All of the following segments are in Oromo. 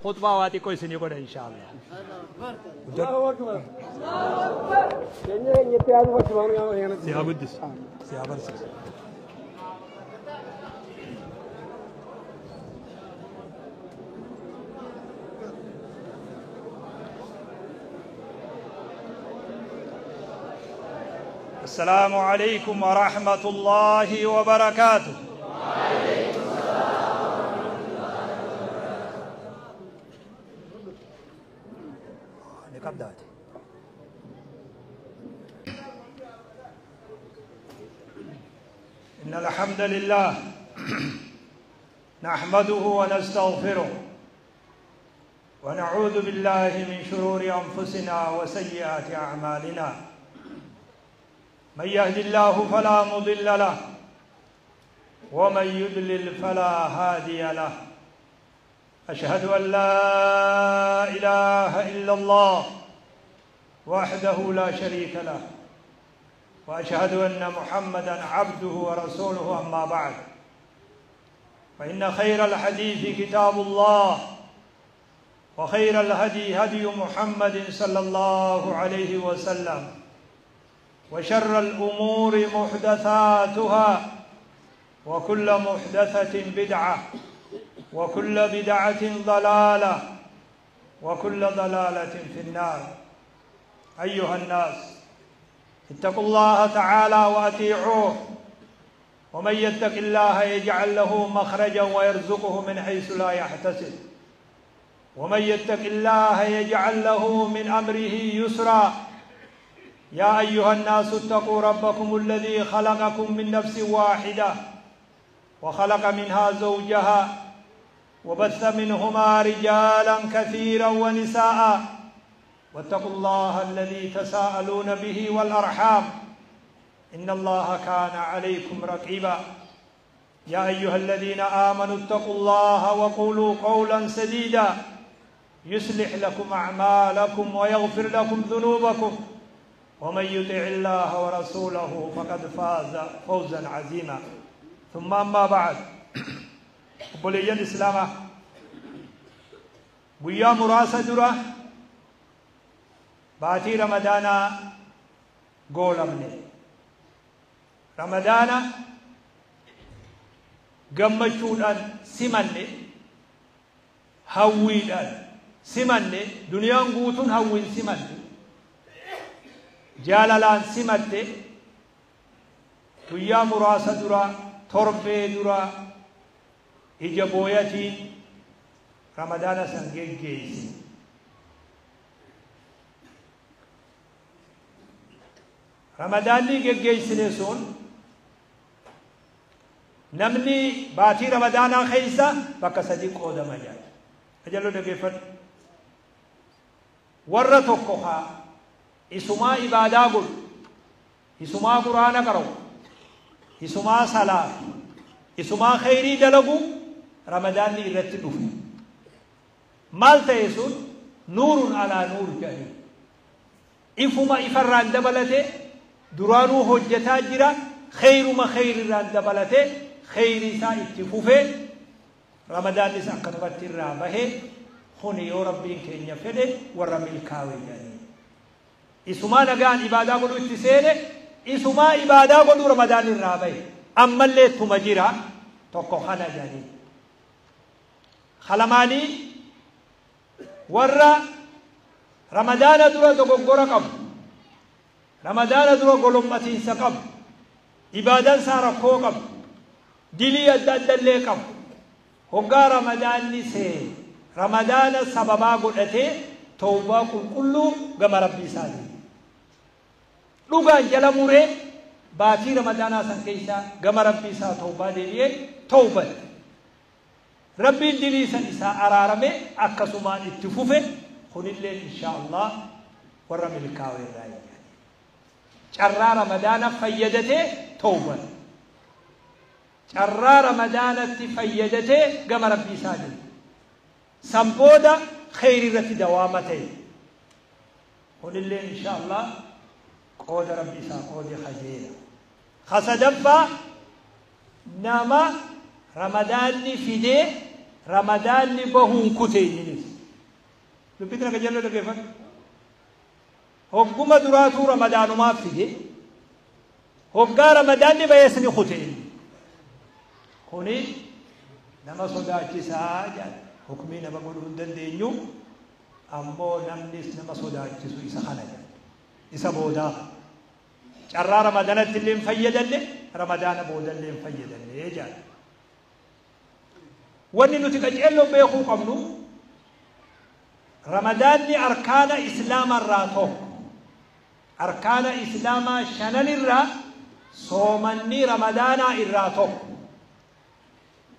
Khuxbaa waa xiqqoo isinii godha insha Allah. Si haa guddisu. Si haa barsiisu. السلام عليكم ورحمة الله وبركاته. إن الحمد لله نحمده ونستغفره ونعوذ بالله من شرور أنفسنا وسيئات أعمالنا. من يهد الله فلا مضل له ومن يضلل فلا هادي له. أشهد أن لا إله إلا الله وحده لا شريك له وأشهد أن محمدا عبده ورسوله. أما بعد، فإن خير الحديث كتاب الله وخير الهدي هدي محمد صلى الله عليه وسلم وشر الأمور محدثاتها وكل محدثة بدعة وكل بدعة ضلالة وكل ضلالة في النار. أيها الناس، اتقوا الله تعالى وأطيعوه، ومن يتق الله يجعل له مخرجا ويرزقه من حيث لا يحتسب، ومن يتق الله يجعل له من أمره يسرا. يا أيها الناس، اتقوا ربكم الذي خلقكم من نفس واحدة وخلق منها زوجها وبث منهما رجالا كثيرا ونساء، واتقوا الله الذي تساءلون به والأرحام إن الله كان عليكم رقيبا. يا أيها الذين آمنوا اتقوا الله وقولوا قولا سديدا يصلح لكم أعمالكم ويغفر لكم ذنوبكم، ومن يطع الله ورسوله فقد فاز فوزا عظيما. ثم أما بعد، obboleeyyan Islaamaa، guyyaa muraasa dura baatii Ramadaanaa goolamne. Ramadaana gammachuudhaan simanne, hawwiidhaan simanne, duniyaan guutuun hawwiin simanne, jaalalaan simatte. Guyyaa muraasa dura, torbee dura, ija booyatiin Ramadaana san geggeesse. Ramadaanni geggeessine sun, namni baatii Ramadaanaa keessa bakka sadi qoodama jedha. Ajaloo dhaggeeffadhu. Warra tokko haa isumaa ibaadaa godhu, isumaa Quraana qara'u, isumaa salaatu, isumaa khayrii dalagu Ramadaanni irratti dhufe. Maal ta'e sun? نور على نور jedhanii. Ifuma ifarraan dabalate, duraanuu hojjetaa jira, khayruma khayrirraan dabalate, khayri isaa itti fufee Ramadaannis akkanumatti irraa bahee, kuni yoo Rabbiin keenya fedhe warra milkaa'e jedhanii. Isumaa nagaan ibaadaa godhu itti seene, isumaa ibaadaa godhu Ramadaan irraa bahe. Ammallee ittuma jira, tokko kana jedhanii. Kalamaanii warra Ramadaana dura dogoggora qabu, Ramadaana dura golommatiinsa qabu, ibaadaan isaa rakkoo qabu, dilii adda addallee qabu. Hoggaa Ramadaanni seene, Ramadaana sababaa godhatee tawbaa qulqulluu gama Rabbii isaatiin dhugaan jala muree baatii Ramadaanaa san keessa gama Rabbii isaa tawbaa deebi'ee tawbate. Rabbiin dilii san isaa araarame, akkasumaan itti fufe, kunillee insha Allah warra milkaa'e irraa eegale. Carraa Ramadaana fayyadatee tawbate. Carraa Ramadaanatti fayyadatee gama Rabbii isaa deeme. San booda khayri irratti dawaama ta'e. Kunillee insha Allah qooda Rabbi isaa qoode kajeela. Ka sadaffaa nama Ramadaanni fidee Ramadaanni bahuun kute inninis. Dubbii tana qajeeloo dhaggeeffadhu. Hogguma duraatuu Ramadaanumaaf fide. Hoggaa Ramadaanni bahees ni kute. Kuni nama sodaachisaa jedha. Hukmii nama godhuu hin dandeenyu, ammoo namnis nama sodaachisu isa kana jedha. Isa boodaa kana. Carraa Ramadaanatti illee hin fayyadamne, Ramadaana booda illee hin fayyadamne jedha. Wanni nuti qaceelloo beekuu qabnu, Ramadaanni arkaana Islaamarraa tokko. Arkaana Islaamaa shananirraa soomanni Ramadaanaa irraa tokko.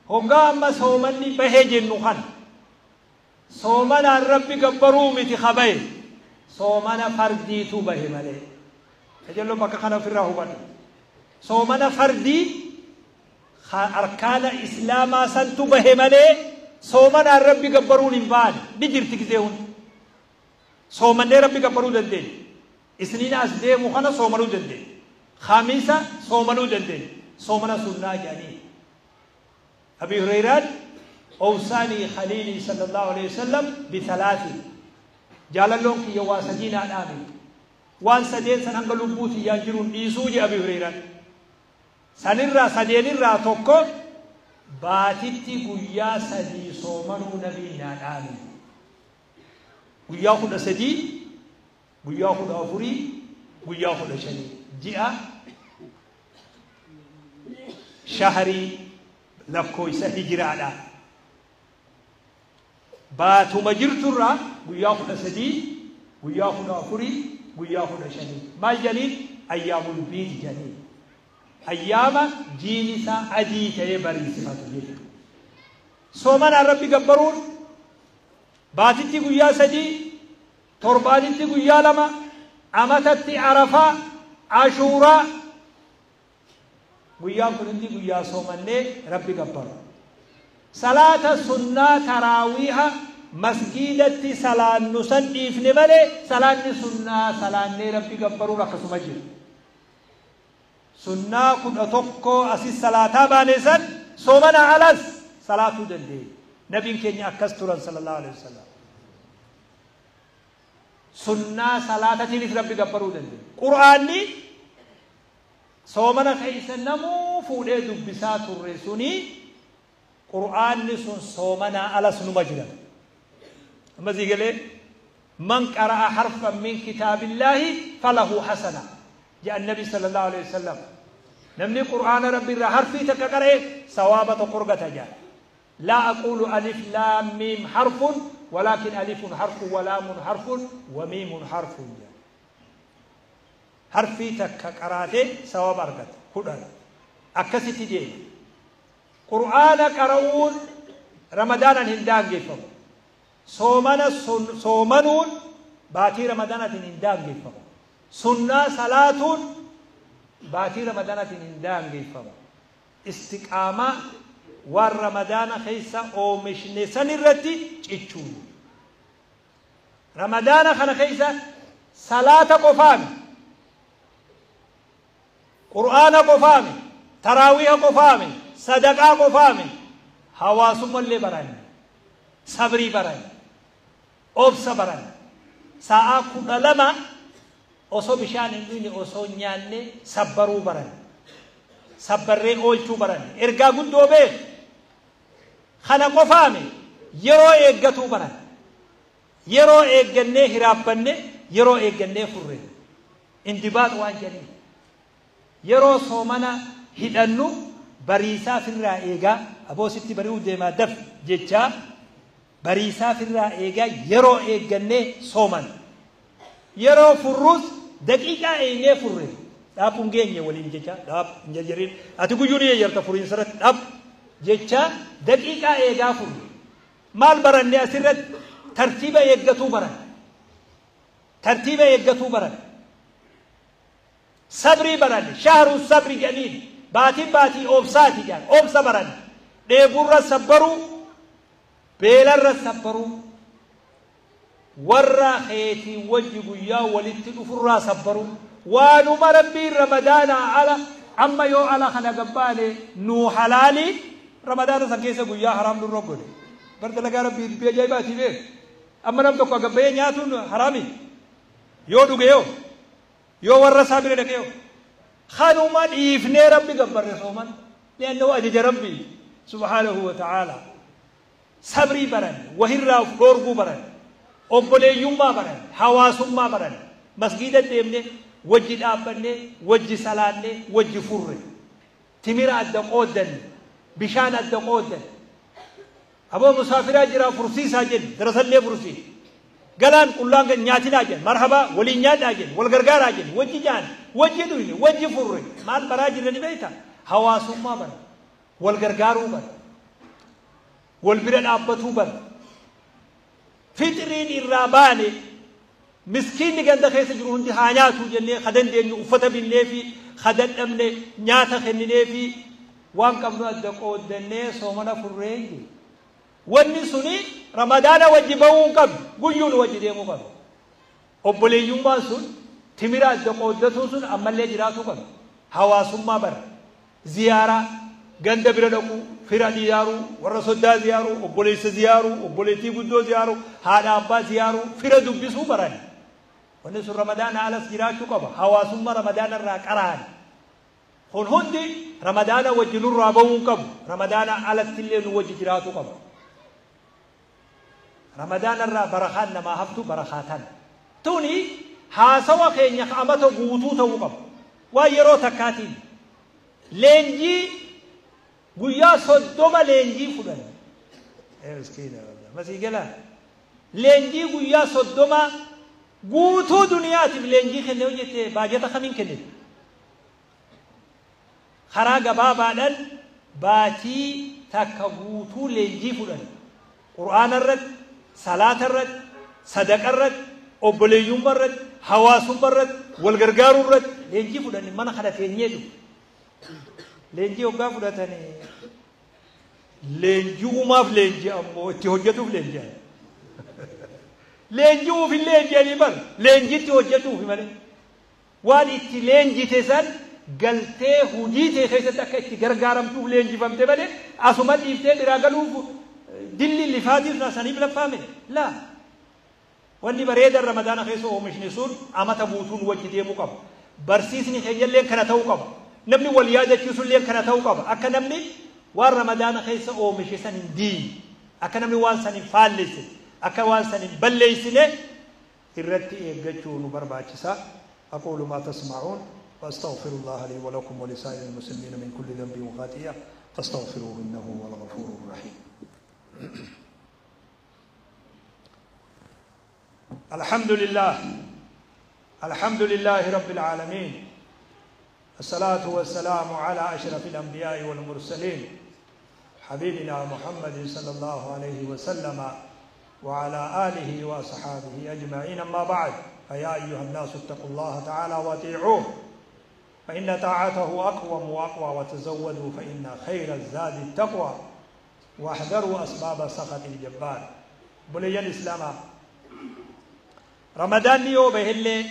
Hoggaa amma soomanni bahee jennu kana, soomanaan Rabbi gabbaruu miti ka bahe, soomana fardiitu bahe malee. Qajeelloon bakka kana ofirraa hubadhu. Soomana fardii arkaana Islaamaa santu bahe malee soomanaan Rabbi gabbaruun hin baane. Ni jirti gizee hundi. Soomannee Rabbi gabbaruu dandeenya. Isniin as deemu kana soomanuu dandeenya. Khamiisa soomanuu dandeenya. Soomana sunnaa jedhanii. Abi Hurayraan "أوصاني خليلي صلى الله عليه وسلم بثلاث", jaalalloon kiyya waa sadii naa dhaame, waan sadeen san hanga lubbuu tiyyaan jiruun dhiisuu je Abi Hurayraan. Sanirraa sadeenirraa tokko baatitti guyyaa 3 soomanuu nabiin naa dhaame. Guyyaa 13, guyyaa 14, guyyaa 15, ji'a shahrii lakkoofsa hijiraadha. Baatuma jirturraa guyyaa 13, guyyaa 14, guyyaa 15. Maal janiin? أيام البيض janiin. Ayyaama jiin isaa adii ta'ee bariisifatu jechuudha. Soomanaan Rabbi gabbaruun baatitti guyyaa 3, torbaanitti guyyaa 2, amatatti Arafaa, Ashuuraa, guyyaan kun hundi guyyaa soomannee Rabbi gabbaru. Salaata sunnaa taraawiiha masgiidatti salaannu san dhiifne malee salaanni sunnaa salaannee Rabbi gabbaruun akkasuma jira. Sunnaa 11 asis salaataa baane san soomana alas salaatuu dandeenya. Nabiin keenya akkas turan صلى الله عليه وسلم. Sunnaa salaatatiinis Rabbi gabbaruu dandeenya. Qur'aanni soomana keessa namuu fuudhee dubbisaa turre suni, Qur'aanni sun soomanaa alas numa jira. Amma sii galee? "من قرأ حرفا من كتاب الله فله حسنة" جاء النبي صلى الله عليه وسلم. Namni Qur'aana Rabbi irraa harfii takka qara'e sawaaba tokko argata jaa. لا أقول ألف لام ميم حرف، ولكن ألف حرف ولام حرف وميم حرف جاء. Harfii takka qaraate sawaaba argata 10 akkasitti deema. Qur'aana qara'uun Ramadaanaan hin daangeffamu. Soomana soomanuun baatii Ramadaanaatiin hin daangeffamu. Sunnaa salaatuun baatii Ramadaanaatiin hin daangeffamu. Istiqaamaa waan Ramadaana keessa oomishne san irratti cichuun. Ramadaana kana keessa salaata qofaami, Qur'aana qofaami, taraawiha qofaami, sadaqaa qofaami, hawaasummallee baranne, sabrii baranne, obsa baranne. Sa'aa 12 osoo bishaan hin dhuyne, osoo hin nyaanne sabbaruu baranne, sabbarree oolchuu baranne. Ergaa guddoo beeku. Kana qofaami, yeroo eeggatuu baranne. Yeroo eeggannee hiraabbanne, yeroo eeggannee furre. انضباط waan jedhanii. Yeroo soomana hidhannu bariisaa firraa eegaa, aboo sitti bari'uu deemaa daf jechaa, bariisaa firraa eegaa yeroo eeggannee sooman. Yeroo furruus daqiiqaa eegnee furre. Dhaabbuun geenye waliin jecha dhaab hin jarjarin, ati guyyuu ni eeyyarta furiinsarratti dhaab jecha daqiiqaa eegaa furre. Maal baranne asirratti? Tartiiba eeggatuu baranne. Tartiiba eeggatuu baranne. Sabrii baranne. شهر الصبر jedhaniin. Baatiin baatii obsaati jedhan. Obsa baranne. Dheeburra sabbaruu, beelarra sabbaruu, warra keetii wajji guyyaa walitti dhufurraa sabbaruu. Waanuma Rabbiin Ramadaanaa ala amma yoo ala kana gabbaane nuu halaalii, Ramadaana san keessa guyyaa haraam nurra godhe. Bar dalagaa Rabbii dubbii ajaa'ibaatii beeku. Amma nam tokko gabbayee nyaatuun haraami. Yoo dhuge yoo warra isaa bira dhaqe yoo kanuma dhiifnee Rabbi gabbarre sooman. Li'annahu ajaja Rabbi subhaanahu wa ta'ala. Sabrii baran, wahirraa of dhoorguu baran, obboleeyyummaa baran, hawaasummaa baran, masgiida deemne, wajji dhaabbanne, wajji salaanne, wajji furre, timira adda qooddanne, bishaan adda qooddanne. Aboo musaafiraa jira fursiisaa jenni, darasallee fursii. Galaan qullaan kan nyaatinaa jenni, marhabaa waliin nyaadhaa jenni, wal gargaaraa jenni, wajji nyaanne, wajji dhuyne, wajji furre. Maal baraa jirra ni beektaa? Hawaasummaa bara, wal gargaaruu bara, wal bira dhaabbatuu bara. Fixriin irraa baane miskiinni ganda keessa jiru hundi haa nyaatu jennee ka dandeenyu uffata binnee fi ka dadhabne nyaata kenninee fi waan qabnu adda qooddannee soomana furree jiru. Wanni suni Ramadaana wajji bahuu hin qabdu, guyyuun wajji deemuu qabdu. Obboleeyyummaan sun, timira adda qooddatuun sun ammallee jiraatuu qabdu. Hawaasummaa bara, ziyaaraa, ganda bira dhaquu, fira ziyaaruu, warra soddaa ziyaaruu, obboleessa ziyaaruu, obboleettii guddoo ziyaaruu, haadha abbaa ziyaaruu, fira dubbisuu baran. Wanni sun Ramadaana alas jiraachuu qaba. Hawaasummaa Ramadaana irraa qara'an. Kun hundi Ramadaana wajji nurraa bahuu hin qabu. Ramadaana alatti illee nu wajji jiraatuu qaba. Ramadaana irraa barakaan namaa haftu barakaa tana. Tuni haasawa keenya amata guutuu ta'uu qaba. Waan yeroo takkaatiin leenjii guyyaa 30 leenjii fudhan. Masii galaa. Leenjii guyyaa 30 guutuu duniyaatiif leenjii kenne hojjette baajata kamiin kennite? Karaa gabaabaadhaan baatii takka guutuu leenjii fudhan. Qur'aana irratti, salaata irratti, sadaqa irratti, obboleeyyummaa irratti, hawaasummaa irratti, wal gargaaruu irratti leenjii fudhan mana kana teenyee dhufu. Leenjii hoggaa fudhatanii leenji'umaaf leenjii ammoo itti hojjetuuf leenji'an. Leenji'uuf hin leenji'anii bar leenjiitti hojjetuuf malee. Waan itti leenjite san galtee hojii tee keessatti akka itti gargaaramtuuf leenjifamte malee asuma dhiiftee biraa galuuf dilli lifaatiif saniif laffaame laa. Wanni bareedan Ramadaana keessa oomishni sun amata guutuun wajji deemuu qaba. Barsiisni keenyallee kana ta'uu qaba. Namni wal yaadachiisullee kana ta'uu qaba. Akka namni waan Ramadaana keessa oomishe san hin diine, akka namni waan san hin faallessine, akka waan san hin balleessine irratti eeggachuu nu barbaachisa. أقول ما تسمعون وأستغفر الله لي ولكم ولسائر المسلمين من كل ذنب وخطيئة فاستغفروه إنه هو الغفور الرحيم. الحمد لله، الحمد لله رب العالمين، الصلاة والسلام على أشرف الأنبياء والمرسلين حبيبنا محمد صلى الله عليه وسلم وعلى آله وأصحابه أجمعين. أما بعد، فيا أيها الناس اتقوا الله تعالى وأطيعوه فإن طاعته أقوم وأقوى، وتزودوا فإن خير الزاد التقوى، واحذروا أسباب سخط الجبار. بلي الإسلام رمضان يو بهلي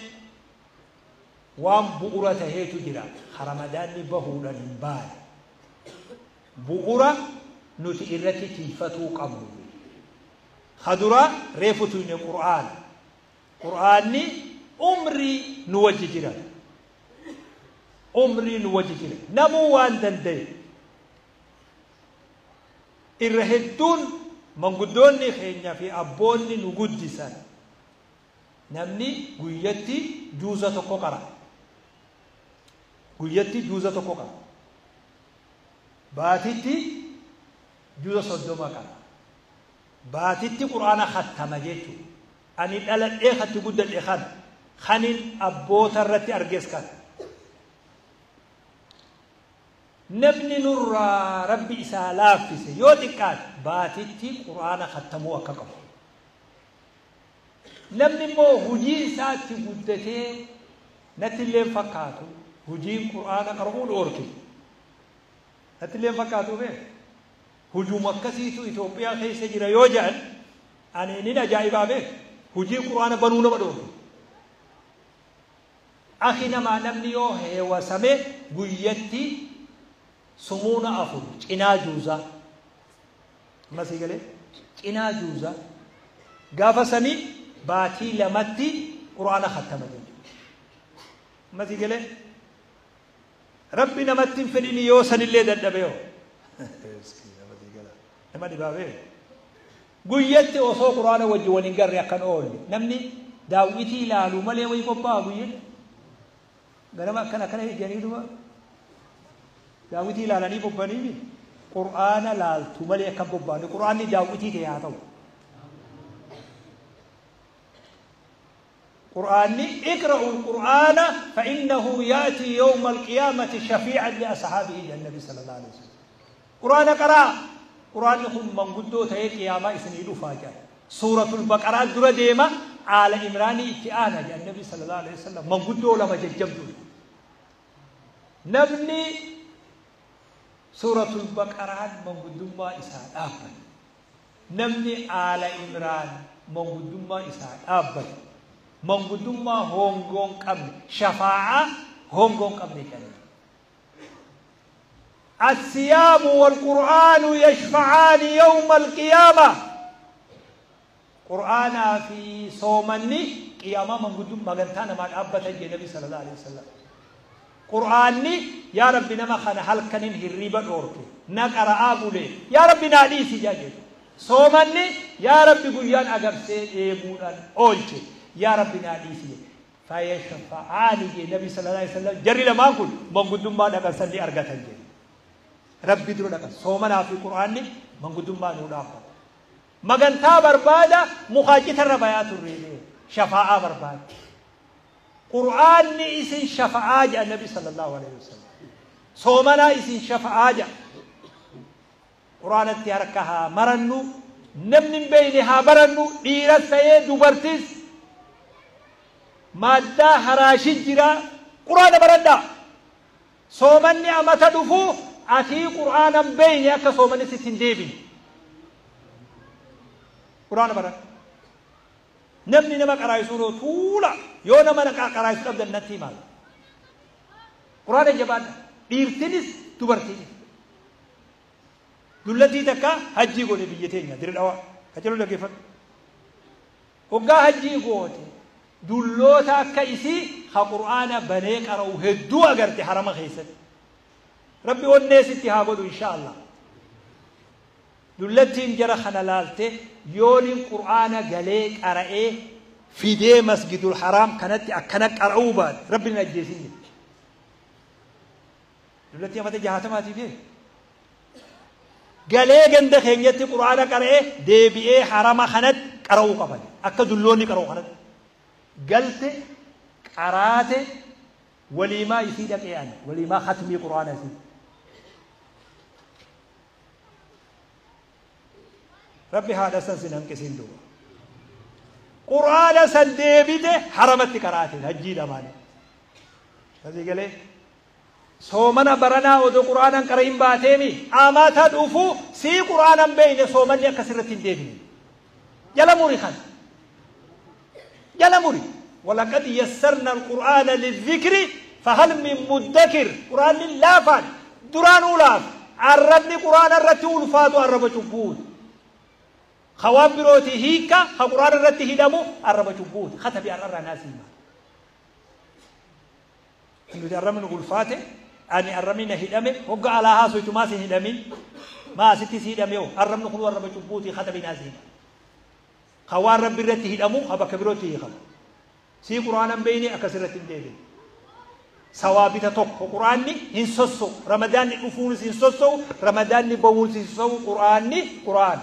وان بؤرة هيتو جرا رمضان بهولا نبال بؤرة نتئرتي تيفتو قبل خدرا ريفتو القرآن قرآني عمري نوجه جرا عمري نوجه جرا نمو وان دندي إرهدون من قدوني خينيا في أبوني نقدسان namni guyyatti juuza tokko qara, guyyatti juuza tokko qara, baatitti juuza 30 qara, baatitti quraana khattama jechuudha. Ani dhaladhee khatti guddadhe kana kanin abboota irratti argees kana. Namni nurraa rabbi isaa laaffise yoo xiqqaate baatitti quraana khattamuu akka qabu. Namni immoo hojii isaatti guddatee natti illee fakkaatu hojiin quraana qara'uu dhoorke. Natti illee fakkaatu bee hujuma akkasiitu Itoophiyaa keessa jira yoo jedhan ani nin ajaa'ibaa bee hojii quraana banuu nama dhoorke. Akhi namaa namni yoo heewasame guyyatti sumuuna 4 cinaa juuzaa. Ammas galee cinaa juuzaa. Gaafa sanii baatii lamatti quraana khattama jechuudha. Mati galee rabbi namatti hin fedhini yoo sanillee dadhabe yoo nama dhibaabee guyyatti osoo quraana wajji wal hin garre akkan oolle namni daawwitii ilaalu malee wayi qophaa'a guyyatti ganama akkana akkana ijjanii duba daawwitii ilaalanii bobbaniimi qur'aana laaltu malee akkan bobbaane qur'aanni daawwitii ta'e haa ta'u. قرآني اقرأوا القرآن فإنه يأتي يوم القيامة شفيعا لأصحابه النبي صلى الله عليه وسلم. قرآن قرأ قرآن هم من قدو تهي قيامة إسنيدو فاجر سورة البقرة در ديما آل عمران اتآنا النبي صلى الله عليه وسلم من قدو لما ججبدو نبني سورة البقرة من قدو ما إسان آبا نبني آل عمران من قدو ما إسان آبا manguddummaa hongoon qabne shafaa'aa hongoon qabne jedhame. الصيام والقرآن يشفعان يوم القيامة. قرآن في صومني قيامة من قدوم مغنتانا ما أبتا النبي صلى الله عليه وسلم. قرآني يا ربي نما خنا هل كنين هريبا أوركي نقرأ أبولي يا ربي نادي سجاجي صومني يا ربي قيان أقرسي إيبودان أولشي يا ربي نادي فيشفعان النبي صلى الله عليه وسلم جري لما أقول من قدوم ما نقرسني أرغتن جي ربي درو لك صومنا في القرآن من قدوم ما نقول مغنتا بربادة مخاجت الربايات الرئيسية شفاعة بربادة قرآن إسن شفاعة جاء النبي صلى الله عليه وسلم صومنا إسن شفاعة جاء قرآن تياركها مرنو نمن بينها برنو ديرت سيد دوبرتس مادة هراشي جرا قرآن برندا صومني أمتا دفو أتي قرآن بيني أكا صومني ستين ديبين قرآن برا نمني نما قرايسونو طولا يو نما قرايسو قبل النتي مال قرآن جبان ديرتنس دبرتنس دلتي تكا حجي غوني بيتين دير دوا كجلو لغيفت وغا حجي غوتي دلوتا كايسي خا قرآن بني قرو هدو اغرتي حرم خيست ربي ونيس اتهاغدو ان شاء الله دلتين جرى خنلالته يولين قرآن قالي قرأي في دي مسجد الحرام كانت أكنك قرأوبان ربي نجيسين دلتين ما تجاهت ما تفيه قالي قند خينيتي قرآن قرأي دي بي اي حرام خنت قرأو قبل أكا دلوني قرأو خنت قلت قرأت ولما يسيدك يعني ولما ختمي قرآن يسيد ربي هذا سنسن هنكسين دوا قرآن سنديبته حرمت كراته هجي دماني هذه قال صومنا برنا ودو قرآن قرئين باتيمي آماتا دوفو سي قرآن بين صومنا كسرة ديبني يلا موري خان يلا موري ولقد يسرنا القرآن للذكر فهل من مدكر قرآن لافان دران ولاف عربني قرآن الرتول فادو عرب شبود خواب بروتي هيكا خقران الرتي هدمو الرب جبود ختبي الرب ناسي ما إنه الرب نقول فاته أني الرب نهدمه هو على هذا سويت ما سهدمين ما ستي سهدمه الرب نقول الرب جبود ختبي ناسي ما خوار رب الرتي هدمو خب كبروتي خب سي قرآن بيني أكسرت ديبي ثوابت توك قرآني هنسوسو رمضان نفونس هنسوسو رمضان نبونس هنسوسو قرآني قرآن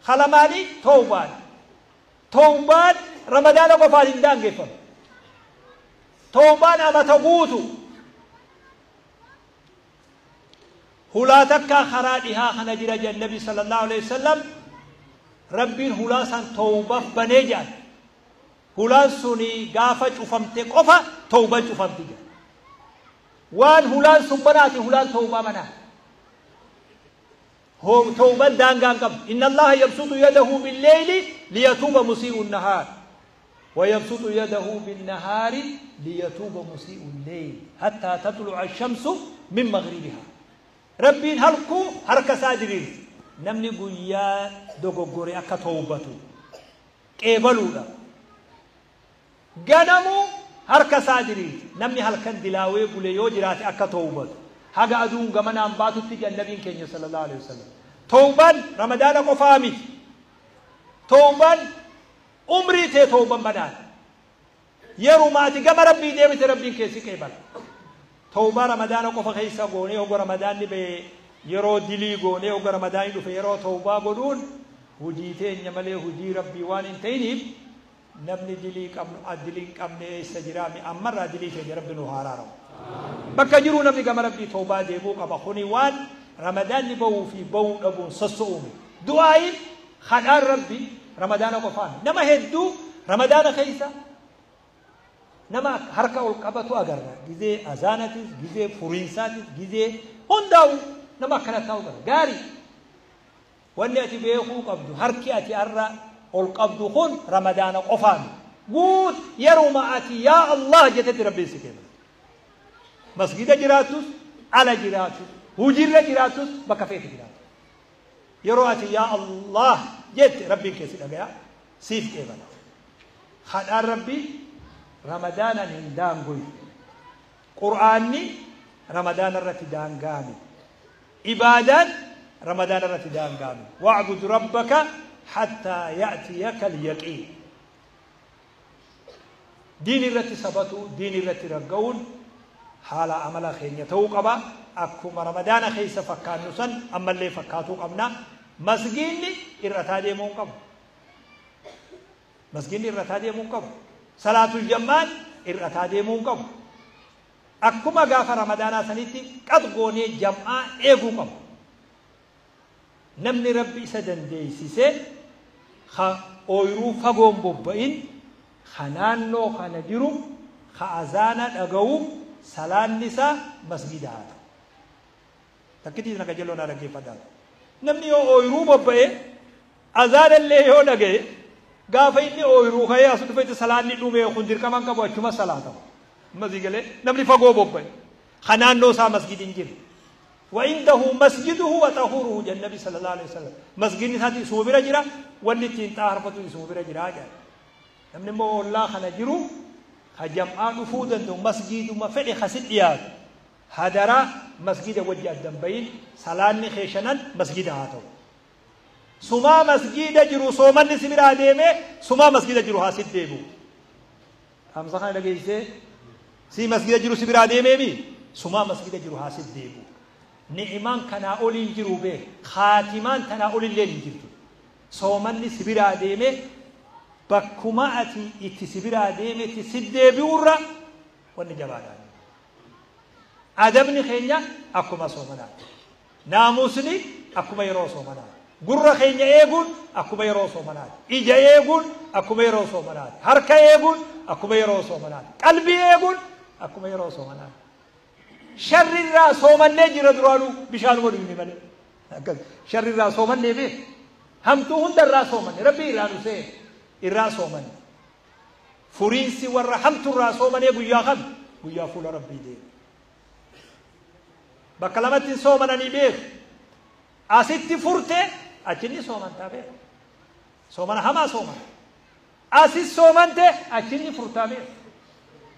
خلماني توبان توبان رمضان وفاد دانغفم توبان أما تقوتو هلا تكا خرادها خنجر النبي صلى الله عليه وسلم ربي هلا سان توبة بنيجان هلا سوني غافة شوفمت قفا توبة شوفمت وان هلا سبناتي هلا توبة منا هم توبة دانغان قب إن الله يبسط يده بالليل ليتوب مسيء النهار ويبسط يده بالنهار ليتوب مسيء الليل حتى تطلع الشمس من مغربها ربي هلكو هركة سادرين نمني قويا دوغوري أكا توبتو Qeebaluudha. Ganamuu harka isaa diriirti. Namni halkan dilaawee bule yoo jiraate akka toowbatu. Haga aduun gamanaan baatutti jedhan nabiin keenya sallallahu alaihi wasallam. Toowbaan Ramadaana qofaa miti. Toowbaan umrii tee toowban banaadha. Yeruma ati gama Rabbii deebite Rabbiin kee si qeebala. Towbaa Ramadaana qofa keessa goonee hogga Ramadaanni bahe yeroo dilii goonee hogga Ramadaanni dhufe yeroo towbaa godhuun hujii teenya malee hujii Rabbii waan hin ta'iniif namni dilii qabnu dilii hin qabne eessa jiraami ammarraa dilii teenya Rabbi nu haa araaramu. Bakka jiruu namni gama Rabbii towbaa deemuu qaba. Kuni waan Ramadaanni bahuu fi bahuu dhabuun sosso'uu miti. Du'aa'iin kadhaan Rabbii Ramadaana qofaa miti. Nama hedduu Ramadaana keessa Nama harka ol qabatu agarra. Gizee azaanatis, gizee furiinsaatis, gizee hundaa'u nama akkana taa'u agarra. Gaarii. Wanni ati beekuu qabdu harki ati har'a ol qabdu kun Ramadaana qofaa miti. Guut yeruma ati yaa Allah jettetti Rabbiin si kenna. Masgida jiraattus, ala jiraattus, hojiirra jiraattus, bakka feete jiraattus. Yeroo ati yaa Allah jette Rabbiin kee si dhagaya, siif qeebala. Kadhaan Rabbii Ramadaanaan hin daangoytu. Qur'aanni Ramadaana irratti daangaa miti. Ibaadaan Ramadaana irratti daangaa miti. Wa'bud rabbaka hattaa ya'tiyaka al-yaqiin. Diin irratti sabatuu, diin irratti ragga'uun haala amala keenya ta'uu qaba. Akkuma Ramadaana keessa fakkaannu san ammallee fakkaatuu qabna. Masgiinni hir'ataa deemuu hin qabu. Masgiinni irrataa deemuu hin qabu. Salaatul jam'aan irrataa deemuu hin qabu. Akkuma gaafa Ramadaanaa sanitti qax goonee jam'aa eeguu qabna. Namni Rabbi isa dandeessise ka ooyruu fagoon bobba'in ka naannoo kana jiru ka azaana dhaga'u salaanni isaa masgiida haa ta'u. Takkitii tana qajeelloo naa dhaggeeffadhaa. Namni yoo ooyruu bobba'e azaanallee yoo dhaga'e gaafa inni ooyruu ka'ee as dhufetti salaanni dhume kun dirqama hin qabu achuma salaatama. Amma sii galee namni fagoo bobba'e ka naannoo isaa masgidi hin jirre. Wa indahu masjiduhu wa xahuruhu jedhan nabi sallallahu alaihi wasallam. Masgidni isaati isuma bira jira wanni ittiin xaharfatu isuma bira jira jedhan. Namni immoo ollaa kana jiru ka jam'aa dhufuu danda'u masgiiduma fedhe ka si dhiyaatu Hadaraa masgiida wajji adda hin bahin salaanni kee shanan masgiida haa ta'u. Sumaa masgiida jiru soomanni si biraa deemee sumaa masgiida jiru haa sitti deebi'u. Dhaamsa kana dhageessee sii masgiida jiru si biraa deemeemi sumaa masgiida jiru haa sitti deebi'u. Ni'imaan kanaa olii hin jiru beek kaatimaan tanaa olillee hin jirtu. Soomanni si biraa deemee bakkuma ati itti si biraa deemetti si deebi'urra wanni jabaadha. Adabni keenya akkuma soomanaati. Naamusni akkuma yeroo soomanaati. Gurra keenya eeguun akkuma yeroo soomanaati. Ija eeguun akkuma yeroo soomanaati. Harka eeguun akkuma yeroo soomanaati. Qalbii eeguun akkuma yeroo soomanaati. Sharri irraa soomannee jira duraanuu bishaanuma dhuyne malee. Akkas sharri irraa soomannee beek. Hamtuu hunda irraa soomanne. Rabbii irraa nu seene. Irraa soomanne. Furiinsi warra hamturraa soomanee guyyaa kami? Guyyaa fuula Rabbii deemu. Bakka lamatti hin soomananii beeku. Asitti furte achinni soomantaa beeku. Soomana hamaa soomana. Asis soomante achinni furtaa beeku.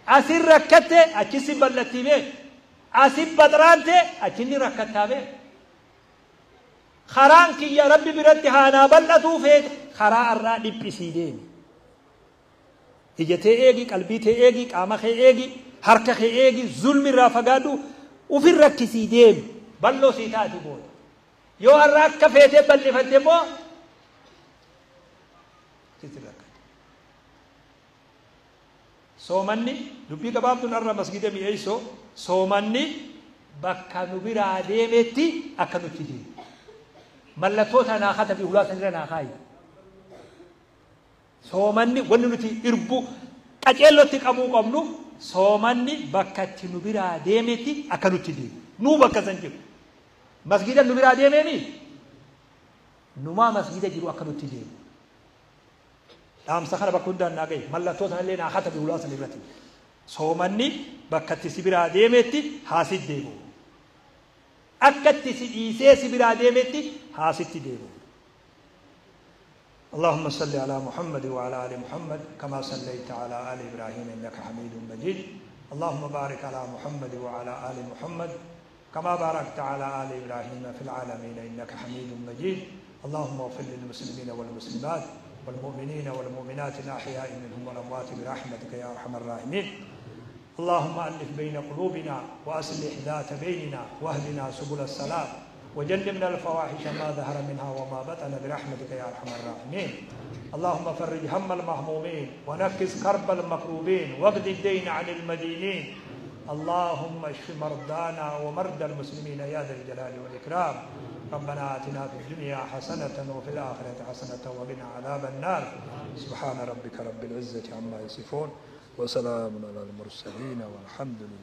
Asin rakkatte achisi bal'attii beeku. Asin baxraante achinni rakkattaa beeku. Karaan kiyya Rabbi biratti haa naa bal'atuu feete karaa arraa dhiphisii deemi. Ija tee eegi, qalbii tee eegi, qaama kee eegi, harka kee eegi, zulmi irraa fagaadhu, ufin rakkisii deemi. Bal'oo sii taati booda. Yoo har'a akka feetee bal'ifatte immoo sitti rakkate. Soomanni dubbii gabaabduun har'a masgida mi'eessoo soomanni bakka nu biraa deemetti akka nutti deemu. Mallattoo tanaa katabi hulaa sanirra naa kaayi. Soomanni wanni nuti irbu qaceellotti qabuu qabnu soomanni bakka itti nu biraa deemetti akka nutti deemu. Nuu bakka san jiru. Masgiida nu biraa deemeemi? Numaa masgiida jiru akka nutti deemu. Dhaamsa kana bakka hundaan naa gahi. Mallattoo sanallee naa katabi hulaa san irratti. Soomanni bakka itti si biraa deemetti haa si deebi'u. Akka itti si dhiisee si biraa deemetti haa sitti deebi'u. اللهم صل على محمد وعلى آل محمد كما صليت على آل إبراهيم إنك حميد مجيد. اللهم بارك على محمد وعلى آل محمد كما باركت على آل إبراهيم في العالمين إنك حميد مجيد. اللهم اغفر للمسلمين والمسلمات والمؤمنين والمؤمنات الأحياء منهم والأموات برحمتك يا أرحم الراحمين. اللهم ألف بين قلوبنا وأصلح ذات بيننا واهدنا سبل السلام وجنبنا الفواحش ما ظهر منها وما بطن برحمتك يا أرحم الراحمين. اللهم فرج هم المهمومين ونفس كرب المكروبين واقض الدين عن المدينين. اللهم اشف مرضانا ومرضى المسلمين يا ذا الجلال والإكرام. ربنا آتنا في الدنيا حسنة وفي الآخرة حسنة وقنا عذاب النار. سبحان ربك رب العزة عما يصفون وسلام على المرسلين والحمد لله.